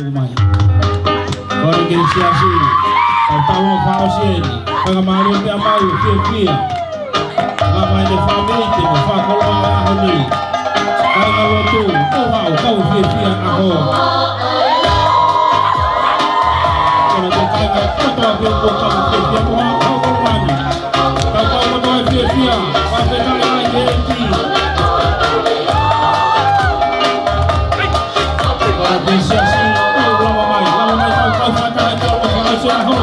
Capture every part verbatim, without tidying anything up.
Mai. Kole ki he siasi, kau tau ʻo fakaʻosi eni. Fakamālō pea mau fiefia. Lava ʻene fāmili, mo e fakakoloa ʻaho ni. Kāinga lotu, ʻo hau, kau fiefia ʻaho. Kole ki he kāinga kotoa pē ʻoku kau fiefia mo hau, kau koloa ni. Kau kau kotoa fiefia, fakafetaʻi lahi ki he ʻEiki. Kole ki he siasi, ʻo lava mai, lava mai, kau kau fakataha, kau kau fakataha.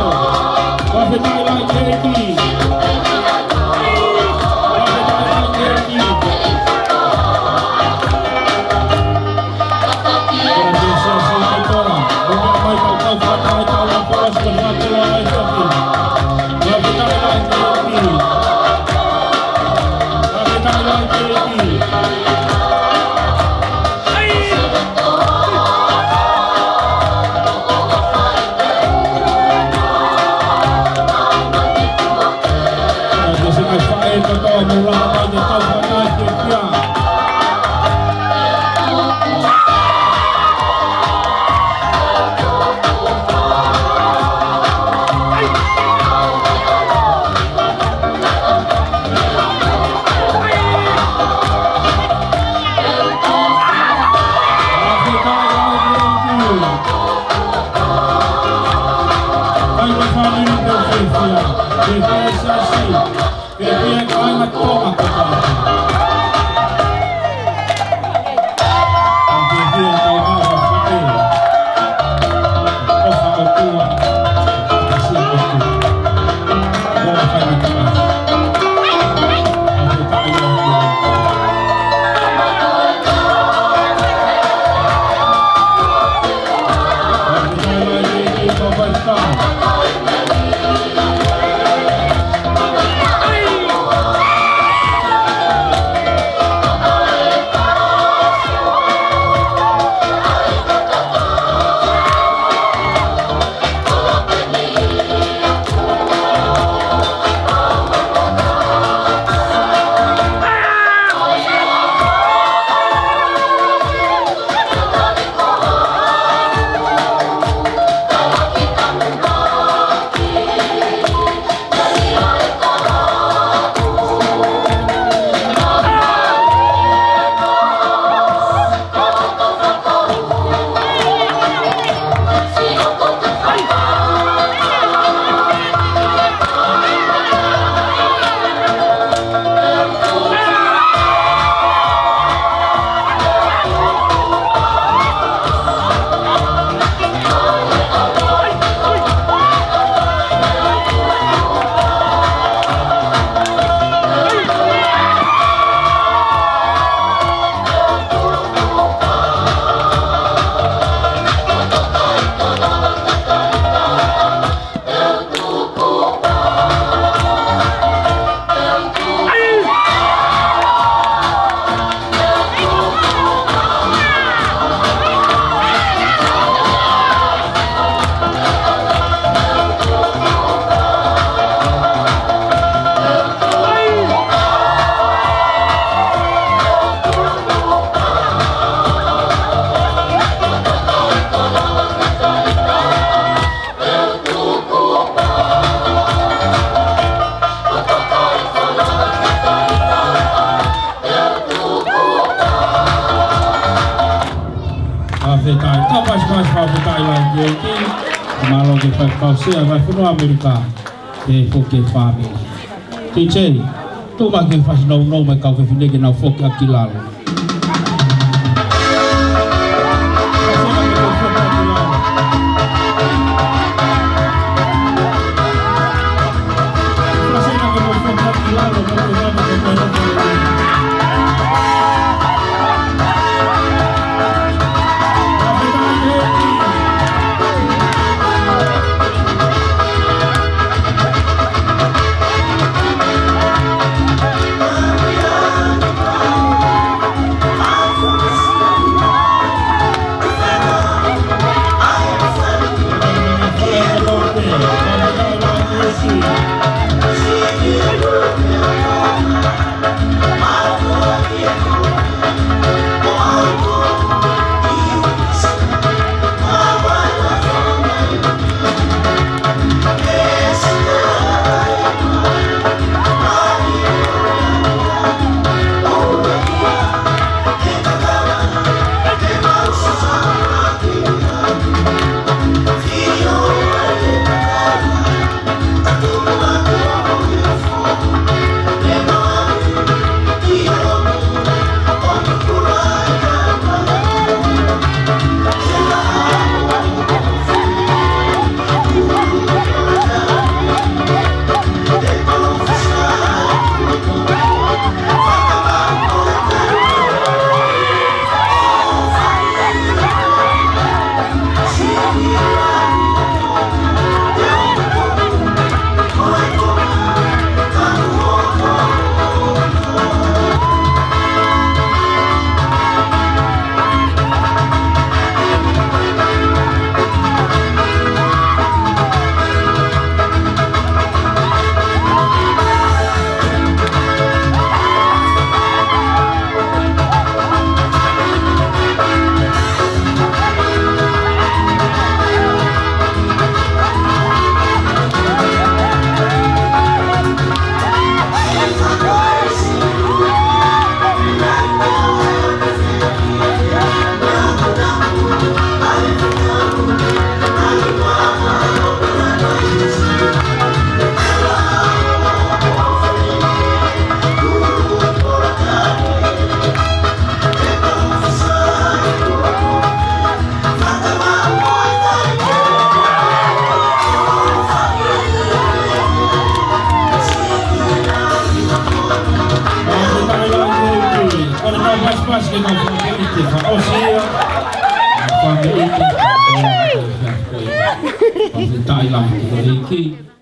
Fakafetaʻi lahi ki he ʻEiki. Fakafetaʻi lahi ki he ʻEiki. Kole ki he siasi, kau kau, ʻo lava mai, kau kau fakataha, kau kau fakataha, kau kau fakataha. Fakafetaʻi lahi ki he ʻEiki. Fakafetaʻi lahi ki he ʻEiki. Fakafetaʻi, tau pasipasi fakafetaʻi lahi ki he ʻEiki. Mālō ki he faifekau sea, Vahefonua ʻAmelika, pehē foki ki he fāmili. T J, tuku mai ke fasi nounou mai kau fefine ke nau foki ʻaki ki lalo. Mau fakaʻite fakaʻosi ia. Mau fakaʻite fakaʻosi ia. Mau fakaʻite fakaʻosi ia.